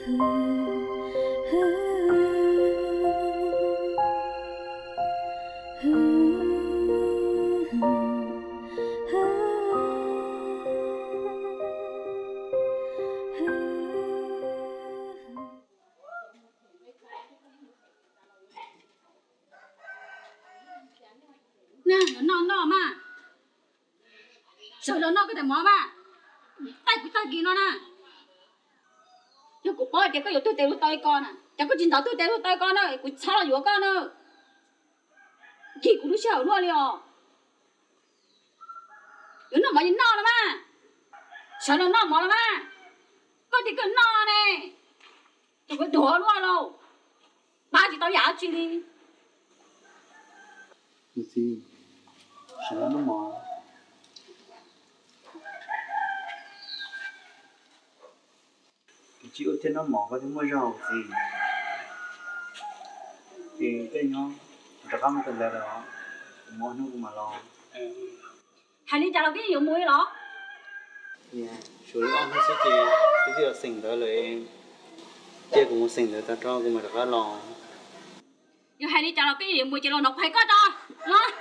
Noj noj mas, sawv los noj koj tais mov mas, taij kuv tag kis no na. Yog kuv paub tias koj yuav tuag tes luag taw li ko na, cas koj tsis ntov tuag tes luag taw ko na, kuv txhob los yuav koj na. Chim kuv lub sij hawm luaj li os. Yuav noj mov ces noj los mas, sawv los noj mov los mas, koj tias koj noj ne, ces kuv duav luaj lauj, pab tsis tau yam dab tsi li. Kuv txiv, sawv los noj mov. Kuv tsis ua thiab noj mov koj thiaj muaj zog kuv txiv. Ces koj nyob, kuv rov qab mus tawm ntawd lawm, kuv mus ob hnub kuv mam los. Hais li cas los koj yeej yuav mus li los? Suav li ob hnub xwb ces koj twb los xeem ntawd lawm, cia kuv mus xeem ntawd tag nrho kuv mam rov qab los. Yog hais li cas los koj yeej yuav mus ces los nrog kuv hais koj tso los.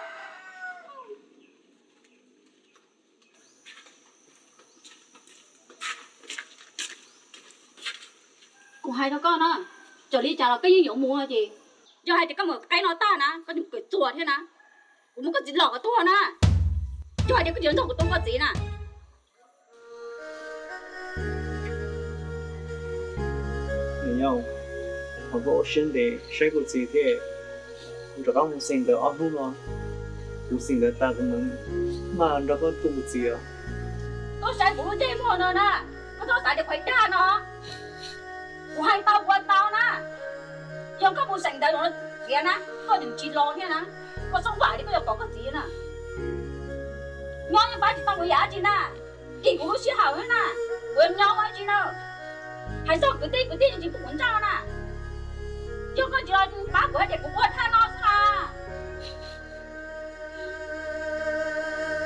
Kuv hais rau koj na, txawm li cas los koj yeej yuav mus ces, yog hais tias koj mus qaib no tag na koj yuav kawm txuas thiab na, kuv muab koj txiv lom kom tuag na, yog hais tias koj tsis nrog kuv tua koj txiv na. Niam yau, thov koj ua siab ntev saib kuv txiv thiab, kuv rov qab mus xeem ntawd ob hnub no, kuv xeem ntawd tas kuv mam nrog koj tua kuv txiv os. Koj saib kuv lub ntsej muag no na, koj txhob xav tias kuv dag no. Kuv hais tau kuv ua tau na. Yog koj mus xeem ntawd no txiav na, koj yeej tsis los thiab na, koj txhob vam li koj yuav pom koj txiv na. Nyob yeej pab tsis tau kuv yam dab tsi na, chim kuv lub sij hawm thiab na, kuv nyob ua dab tsi na. Hais txog kwv tij, kwv tij tsis pub kuv nrauj na. Yog koj tsis los pab kuv hais tias kuv ua thaj no xwb na.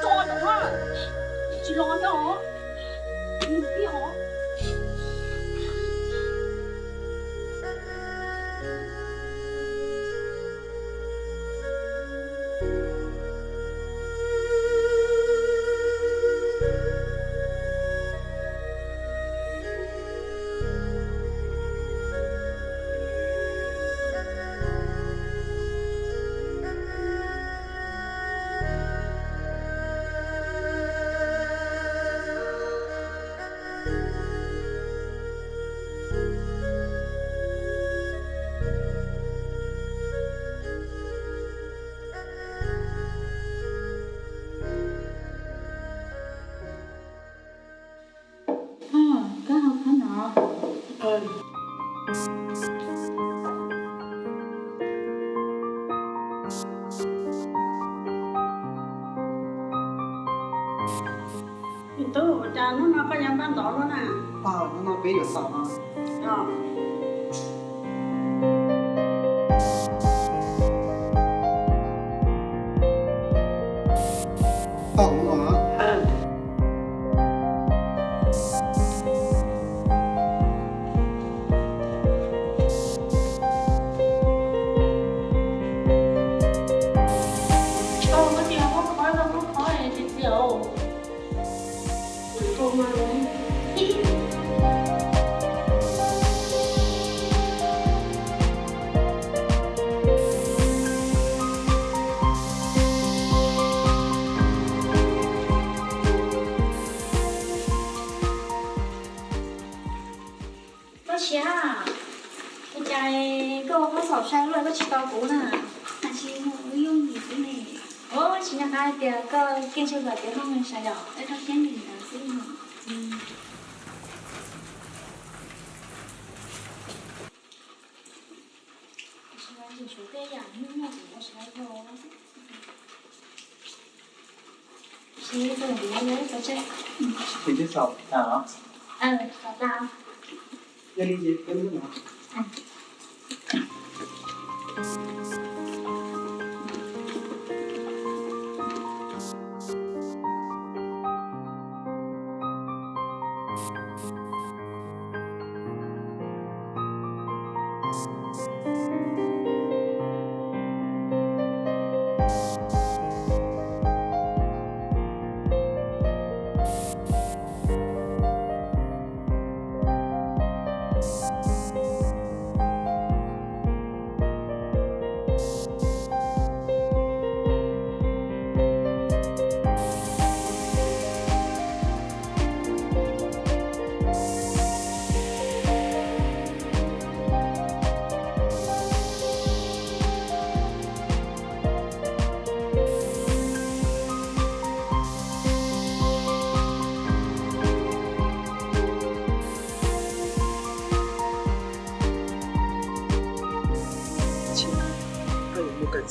Tso no, tsis los thiab os. Koj hau khab no. Tub, cas hnub no koj yuav npaj ntov luaj na? Hnub no peb yuav xaus no. Koj siab, ua cas koj ua koj xaum sai luaj koj tsis tau kuv na? Tsis muaj yooj yim xwb ne. Ua tsis nco qab tias koj kev ntshaw kom tiav hauj lwm sawv daws, koj siab ntev ntawd xwb.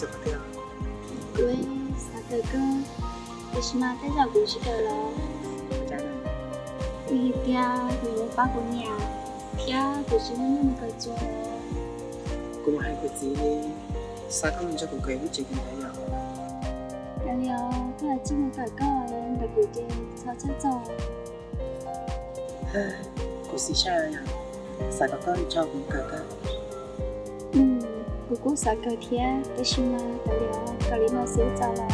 Kuv xav kawm koj, tiam sis mas tej zaum kuv tsis kawm los. Vim hais tias kuv yuav pab kuv niam, thiab kuv tsis muaj nyiaj mus kawm txuas. Kuv mam hais kuv txiv, xa koj mus nrog kuv kawm ib lub tsev kawm ntawv yom. Kav liam, koj tsis mus kawm koj, ntawm kuv ces txhob txhawj txog. Kuv xis xyaj yom, xav kom koj nrog kuv kawm kawg. Kuv kuj xav kawm thiab, tab sis mas kav liam, kawm li no xwb txaus los.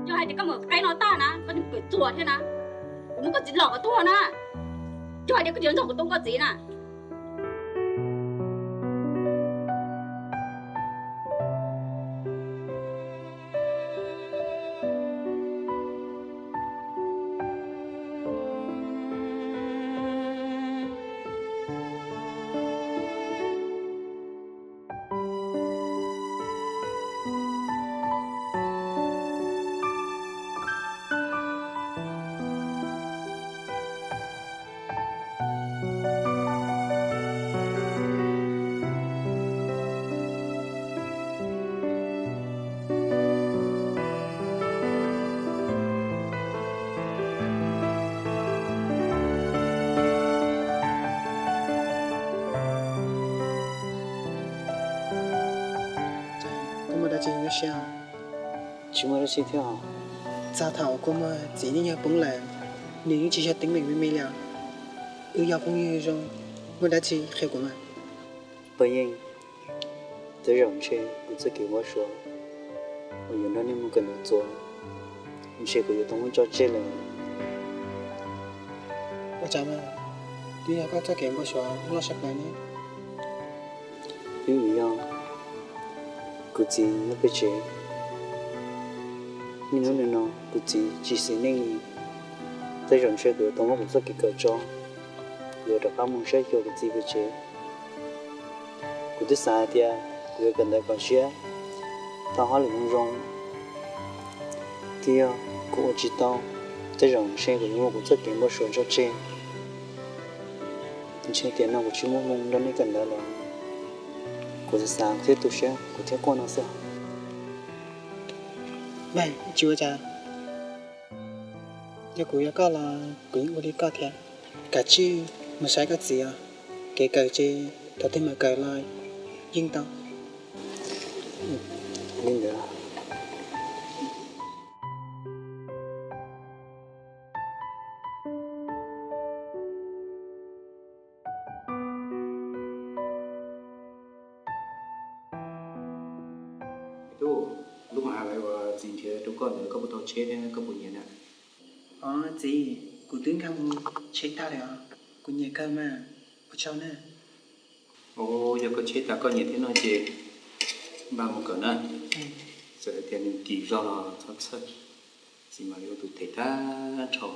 Yog hais tias koj mus qaib no tag na, koj tsis mus kawm txuas thiab na, kuv muab koj txiv lom kom tuag na. Yog hais tias koj tsis nrog kuv tub koj txiv na. Koj muaj dab tsi nyuaj siab? Tsis muaj dab tsi thiab. Txog thaum kua muag txiv yeej yog poob lawm, nws yeej tsis yog teeb meem me me li os. Wb yog phooj ywg zoo, muaj dab tsi qhia kuv mas. Pog Yeej, tej zaum ntshe kuv txoj kev npau suav uas yuav nrog nej mus kawm ntawv txuas, ntshe kuv yuav tau muab tso tseg lawm. Ua cas mas, twb yog koj txoj kev npau suav loj tshaj plaws ne. Twb vim yog kuv txiv nyob peb tsev, niaj hnub nim no kuv txiv tsis xis neej li. Tej zaum ntshe kuv yuav tau muab kuv txoj kev kawm tso, kuv yuav rov qab mus saib xyuas kuv txiv pem tsev. Kuv twb xav hais tias kuv yuav kawm ntawv kom siab tau hauj lwm zoo zoo, tiam sis kuv ua tsis tau. Tej zaum ntshe kuv yuav muab kuv txoj kev npau suav tso tseg. Ntshe tiam no kuv tsis muaj hmoo nrog nej kawm ntawv lawm. Kuv xav xav kuv thiaj tu siab, kuv thiaj quaj no xwb. Tsis ua cas, yog kuv yog koj los kuv yeej ua li koj thiab. Kav tsij mus saib koj txiv os, kev kawm ces thaum twg mam kawm los yeej tau. Li ntawd. Tub, lub ma has lawv uas txiv nrhiav rau koj ntawd koj puas tau tsheb thiab koj puas nyiam na? Os txiv, kuv twb nkag mus tsheb tag lawm os, kuv nyiam kawg mas, ua tsaug na. Yog koj tsheb tas koj nyiam thiab no ces npaj mus kawm na. Txawm hais tias nws kim zog los txhob txhawj, txiv mam li ua tus them tag nrho.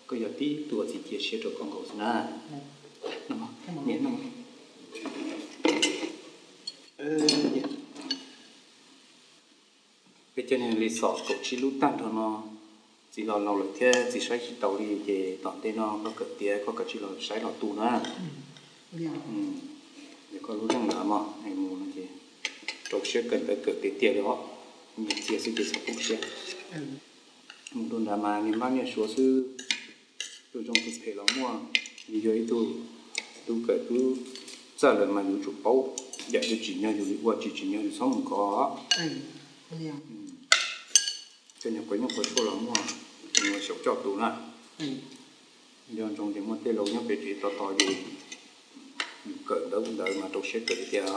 Koj yog tib tug txiv cia siab rau koj nkaus xwb na. Niam no. Coj neeg li xom kaum tsib lub tag nrho no, txiv los laus lawm thiab txiv saib tsis taus li ces tom ntej no koj kawm tiav koj kav tsij los saib los tu na. Yog koj lub zeej ntawd mas mus no ces rau siab kawm ntawv kawm tiav tiag li os, nyiam txiag xwb ces txhob poob siab. Mus rau nrad mas niag Mab niag Suav xwb, tus zoo tus phem los muaj, yus yog ib tug tub kawm tub txawj lawm mas yus tsum paub yam twg tsim nyog yus ua, tsis tsim nyog yus txhob mus kov. Cov nyuag quav nyuj quav tshuaj los muaj, mus xyaum coj tus na. Nco ntsoov tias muaj tej laus nyob pem tsev tos tos yus, yus kawm ntawv ntawd mas rau siab kawm tiag.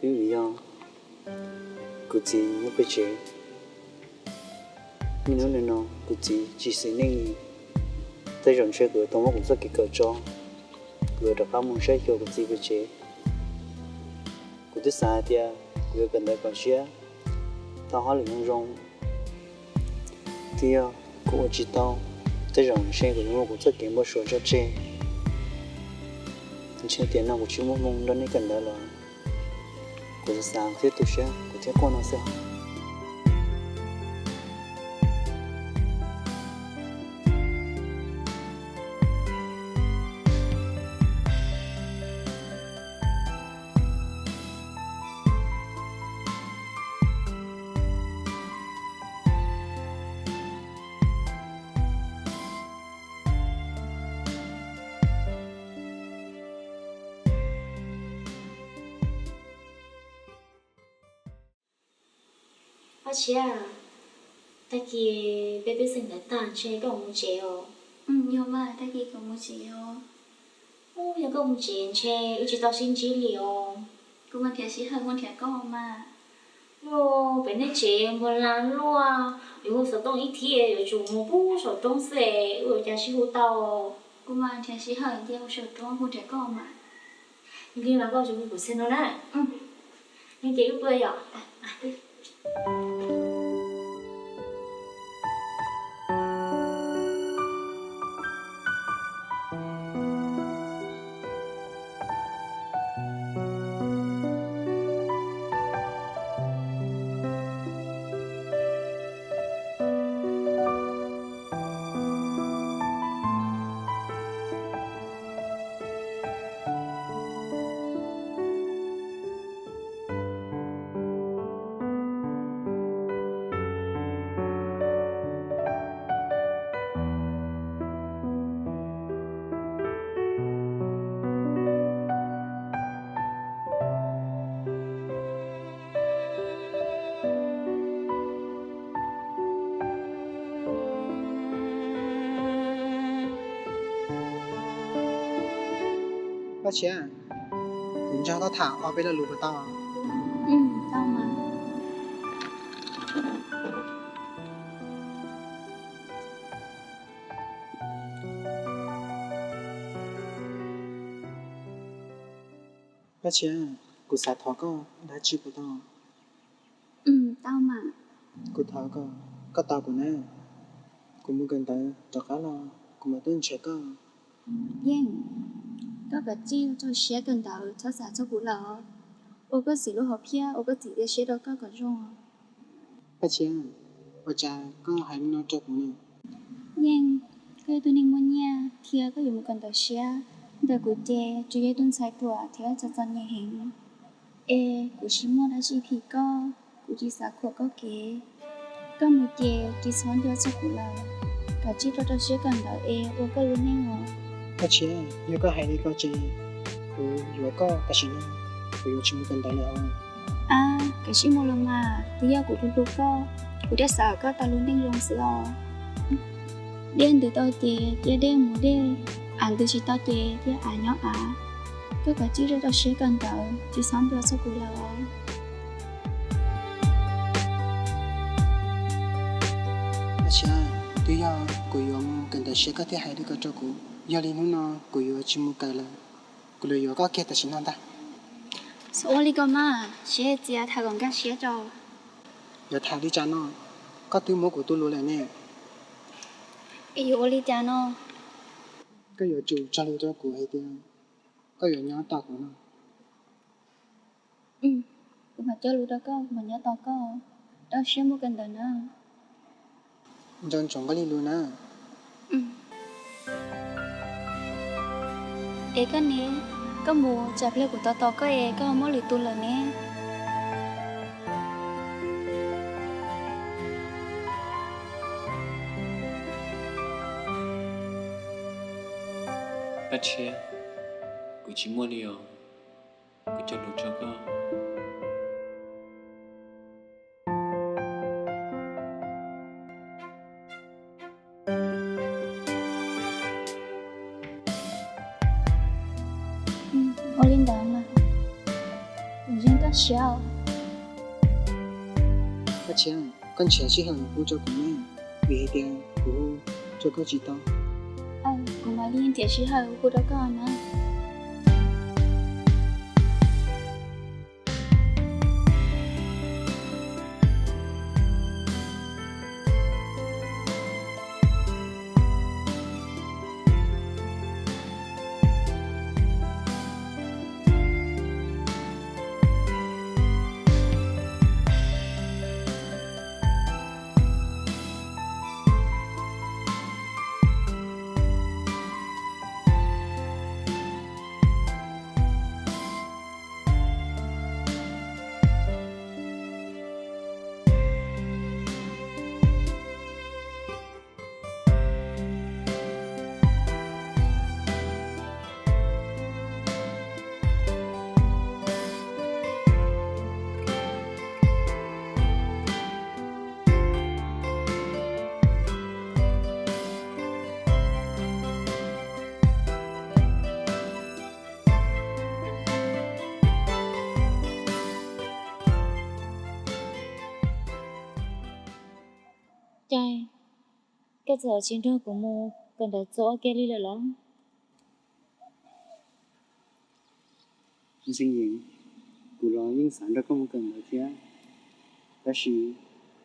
Twb vim yog kuv txiv nyob pem tsev, niaj hnub nim no kuv txiv tsis xis neej li. Tej zaum ntshe kuv yuav tau muab kuv txoj kev kawm tso, kuv yuav rov qab mus saib xyuas kuv txiv pem tsev. Kuv twb xav hais tias kuv yuav kawm ntawv kom siab, tau hauj lwm zoo zoo, twb yog kuv ua tsis tau, tej zaum ntshe kuv yuav muab kuv txoj kev npau suav tso tseg. Ntshe tiam no kuv tsis muaj hmoo nrog nej kawm ntawv lawm, kuv xav xav thiab tu siab kuv thiaj quaj no xwb. Paj Tshiab, tag kis peb twb xeem ntawv tag ntshe koj mus tsev os. Yog mas, tag kis kuv mus tsev os. Yog koj mus tsev ntshe wb tsis tau sib ntsib li os. Kuv mas nrhiav sij hawm mus nrhiav koj mas. Pem nej tsev npua la luaj, yuav hu xov tooj ib thiab yuav tsum mus pub saum roob xwb es wb ua cas sib hu tau. Kuv mas nrhiav sij hawm mus saum roob mus nrhiav koj mas. Li mas koj tsuas hu kuv txhia no na. Ces wb pw yom. Paj Tshiab, kuv nrog koj tham ob peb lo lus puas tau? Tau mas. Paj Tshiab, kuv xav thov koj dab tsi puas tau? Tau mas. Kuv thov koj, koj tos kuv na. Kuv mus kawm ntawv rov qab los kuv mam tuaj nrhiav koj. Yeej, koj kav tsij rau siab kawm ntawv txhob xav txog kuv lawm. Ua koj txiv lub hom phiaj, ua koj txiv tiam siab rau koj kom zoo. Paj Tshiab, ua cas koj hais li no rau kuv na? Yeej, koj yog tus neeg muaj nyiaj thiab koj yuav mus kawm ntawv siab, ntawm kuv ces tsuas yog ib tug ntxhais ruam thiab txom txom nyem heev. Es kuv tsis muaj dab tsi phim koj, kuv tsis xav khuam koj kev. Koj mus ces tsis txhob nco txog kuv lawm, kav tsij rau rau siab kawm ntawv es ua koj lub neej os. Paj Tshiab, yog koj hais li ko ces kuv yuav koj tam sim no, kuv yuav tsis mus kawm ntawv lawm os. Ab, kav tsij mus los mas, twb yog kuv hlub hlub koj, Kuv thiaj xav kom koj tau lub neej zoo xwb os. Dej ntws tau ces cia dej mus dej, av ntws tsis tau ces cia av nyob av. Koj kav tsij zaj rau siab kawm ntawv, tsis txhob ntuas txog kuv lawm os. Tab sis twb yog kuv yuav mus kawm ntawv siab koj thiaj hais li ko rau kuv. Yog li hnub no kuv yuav tsis mus kawm lawm, kuv los yuav koj kiag tam sim no ntag. Txhob ua li ko mas, siab txias tham kom nkag siab tso. Yuav tham li cas no? Koj twb muab kuv tu lus lawm ne. Es yuav ua li cas no? Koj yuav tsum tso lus rau kuv hais tias koj yuav nyob tos kuv no. Kuv mam cog lus rau koj, kuv mam nyob tos koj. Rau siab mus kawm ntawv na. Nco ntsoov koj li lus na. Es koj ne, koj mus tsam pliag kuv tos tos koj es koj ho muab lwm tus lawm ne. Paj Tshiab, kuv tsis muaj li os, kuv cog lus rau koj. Ua li ntawd mas, kuv ntseeg koj siab os. Paj Tshiab, koj nrhiav sij hawm hu rau kuv ne, vim hais tias kuv hu rau koj tsis tau. Kuv mam li nrhiav sij hawm hu rau koj na. Cai, koj txawm tsis nrog kuv mus kawm ntawv txuas ua ke li lawm los? Ntxhee Yees, kuv los yeej xav nrog koj mus kawm ntawv thiab, tab sis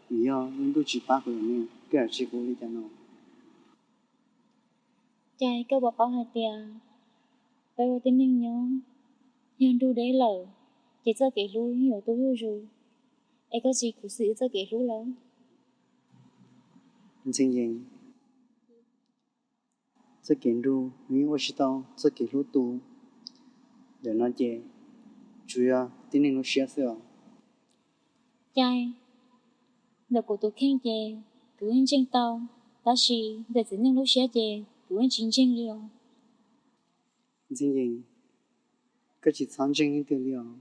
vim yog lub ntuj tsis pab kuv lawm ne, koj yuav tsis ua li cas no. Cai, koj puas paub hais tias peb ua tib neeg nyob, yog nrug deb lawm ces txoj kev hlub yeej yuav tu zuj zus, es koj tsis khuv xim txoj kev hlub lawm? Ntxhee Yees, txoj kev nrug nws yeej ua tsis tau txoj kev hlub tu. Ntawm no ces tsuas yog tib neeg lub siab xwb os. Cai, ntawm kuv tus kheej ces kuv yeej ntseeg tau, tab sis ntawm txiv neej lub siab ces kuv yeej tsis ntseeg li os. Ntxhee Yees, koj tsis txhob ntseeg leej twg li os.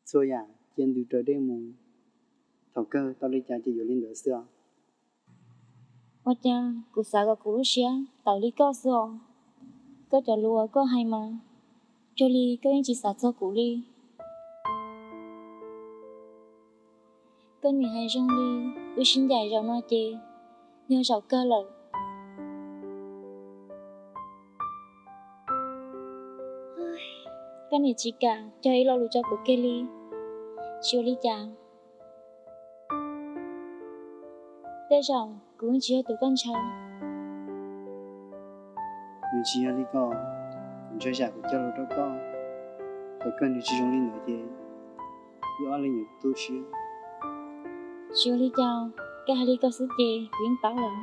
Txhua yam cia ntws raws dej mus, thaum kawg tau li cas ces yuav li ntawd xwb os. Ua cas kuv xav kom kuv lub siab tawm li koj xwb os. Koj cov lus uas koj hais mas, cuag li koj yeej tsis xav txog kuv li. Koj nim hais zoo li wb sib ncaim zaum no ces yog zaum kawg lawm. Koj nim tsis kam cog ib lo lus rau kuv kiag li, tsis ua li cas. Tej zaum kuv yeej tsis yog tus koj ntshaw. Nws tsis yog li ko, kuv ntshai tsam kuv cog lus rau koj, thaum kawg nws tsis zoo li ntawd ces wb ob leeg yuav tu siab. Tsis ua li cas, koj hais li ko xwb ces kuv yeej paub lawm.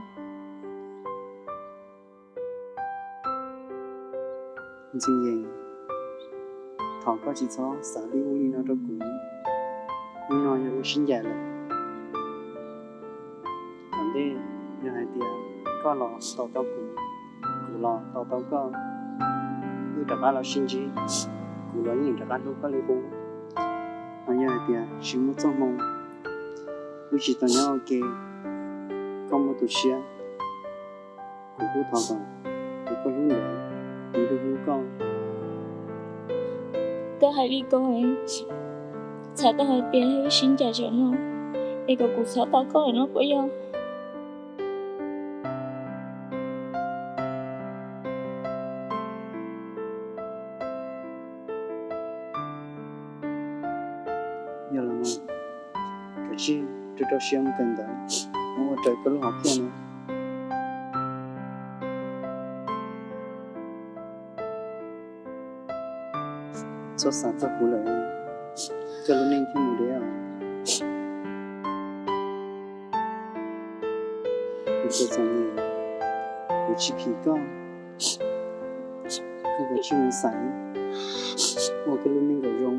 Ntxhee Yees, thov koj tsis txhob xav li ub li no rau kuv. Hnub no yog wb sib ncaim lawm, tom ntej yog hais tias koj los tos tau kuv, kuv los tos tau koj, wb rov qab los sib ntsib, kuv los yeej rov qab hlub koj li qub. Ho yog hais tias tsis muaj txoj hmoo, Wb tsis tau nyob ua ke, koj muaj tus tshiab, kuv kuj thov kom tus koj hlub ntawd nws hlub hlub koj. Koj hais li ko, txhais tau hais tias wb sib ncaim zaum no es kom kuv txhob tos koj lawm no puas yog? Yog los mas, kav tsij rau rau siab mus kawm ntawv, mus ua raws koj lub hom phiaj no. Txhob xav txog kuv lawm, koj lub neej thiaj mus deb os. Kuv txom txom nyem, kuv tsis phim koj, koj kav tsij mus xaiv ua koj lub neej kom zoo.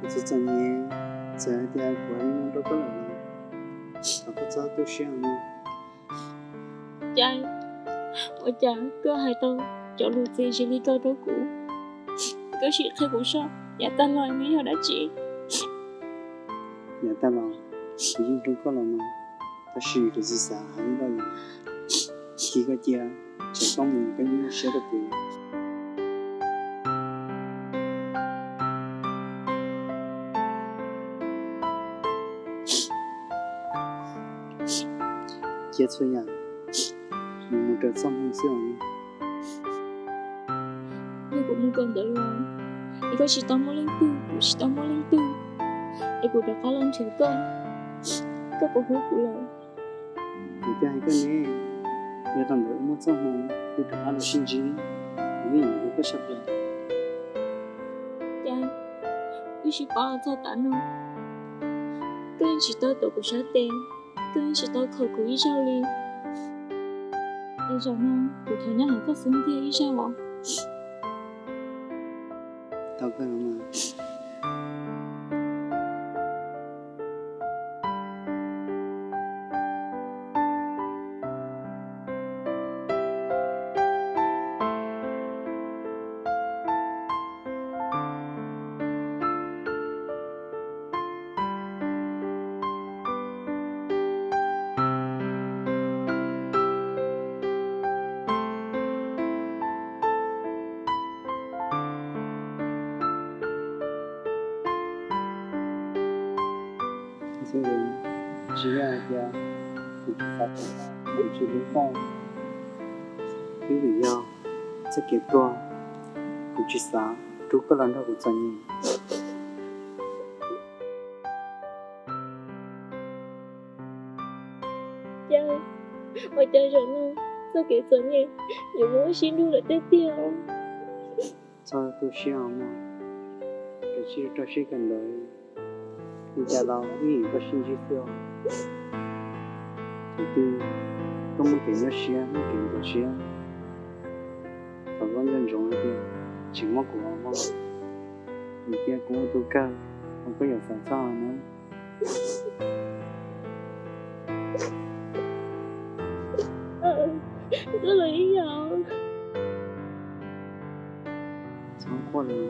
Kuv txom txom nyem, txawm hais tias kuv hais li no rau koj lawm los thov koj txhob tu siab no. Cas, ua cas koj hais tau cov lus txias ntsim li ko rau kuv? Koj sim qhia kuv soj, yav tag los nws yog dab tsi? Yav tag los kuv yeej hlub koj los mas, tab sis kuv tsis xav hais ib lo lus khi koj cia, tsam koj mus koj yeej muaj siab rau kuv. Cia txhua yam mus raws txoj hmoo xwb os. Yog kuv mus kawm ntawv los es koj tsis tau muaj leej twg, kuv tsis tau muaj leej twg, es kuv rov qab los nrhiav koj, koj puas hlub kuv lawm? Kuv twb hais koj ne, yog thaum ntawd wb muaj txoj hmoo wb rov qab los sib ntsib, kuv yeej yuav hlub koj tshaj plaws. Cas wb sib paub los txog tav no, koj yeej tsis tau tuav kuv sab tes, koj yeej tsis tau khom kuv ib zaug li. Es zaum no kuv thov nyob hauv koj xub ntiag ib zaug os. Tau kawg los mas. Tsis yog hais tias kuv tsis xav, kuv tsis hlub koj, twb vim yog txoj kev tuag, kuv tsis xav rub koj los nrog kuv txom nyem. Cas, ua cas zaum no txoj kev txom nyem yuav muab wb sib nrug lawm tiag tiag. Txhob tu siab os mog, kav tsij rau siab kawm ntawv, li cas los wb yeej yuav tau sib ntsib xwb os. Thaum twg koj muaj kev nyuaj siab muaj kev nkag siab, thov koj nco ntsoov hais tias tseem muaj kuv os mog. Vim tias kuv ua tus kawg uas koj yuav xav txog na. Koj los ib yam. Txhob quaj li.